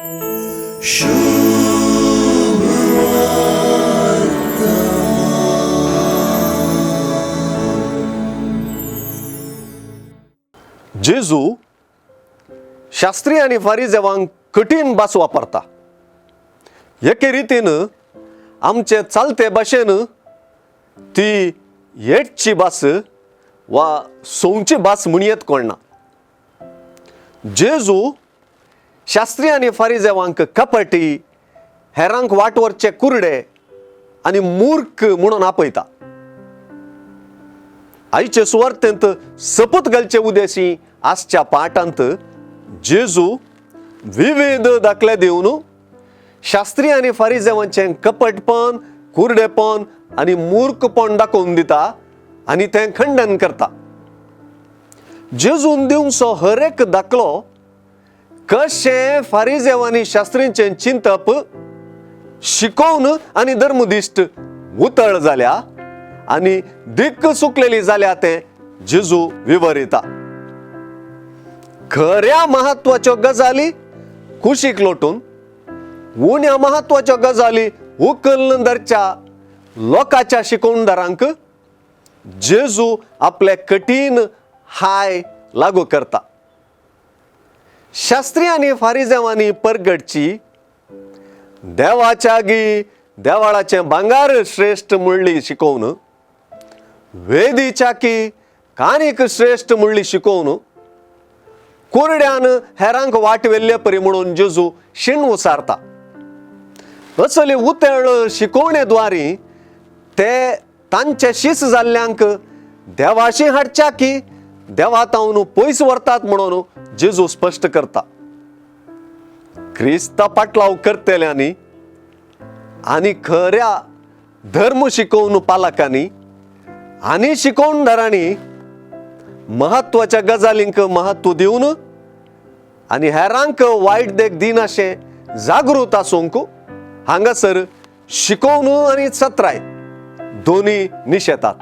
जेजू शास्त्री आनी फारिजेवांक कठीण भास वापरता. एके रितीन आमचे चालते भाशेन ती येटची भास वा सोवची भास म्हणयेत कोण ना. जेजू शास्त्री आनी फारिजेवांक कपटी, हेरांक वाट व्हरचे कुरडे आनी मूर्ख म्हणून आपयता. आयचे सुवार्तेंत सपत घालचे उदेशी आसच्या पाठांत जेजू विविध दाखले दिवन शास्त्री आनी फारिजेवांचें कपटपण, कुरडेपण आनी मूर्खपण दाखोवन दिता आनी तें खंडन करता. जेजून दिवचो हर एक दाखलो कशें फारिजेवांनी शास्त्रींचें चिंतप शिकोवन आनी धर्मदिश्ट उतळ जाल्या आनी दिक्क चुकलेली जाल्या तें जेजू विवरिता. खऱ्या म्हत्वाच्यो गजाली कुशीक लोटून उण्या म्हत्वाच्यो गजाली उखल्ल धरच्या लोकांच्या शिकोवणदारांक जेजू आपले कठीण हाय लागू करता. शास्त्री आनी फारिजेवांनी परगटची देवाच्या गी देवाळाचें भांगार श्रेश्ठ म्हणली शिकोवन, वेदीच्या की कानीक श्रेश्ठ म्हणली शिकोवन, कुरड्यान हेरांक वाट व्हेल्ले परी म्हणून जेजू शीण उसारता. असली उतळ शिकोवणे द्वारी ते तांचे शीस जाल्ल्यांक देवाशी हाडच्या की देवा तावन पयस व्हरतात म्हणून जेजू स्पश्ट करता. क्रिस्ता पाटलाव करतल्यांनी आनी खऱ्या धर्म शिकोवन पालकांनी आनी शिकोवणदारांनी म्हत्वाच्या गजालींक म्हत्व दिवन आनी हेरांक वायट देख दिनाशें जागृत आसूंक हांगासर शिकोवन आनी चत्राय दोनी निशेतात.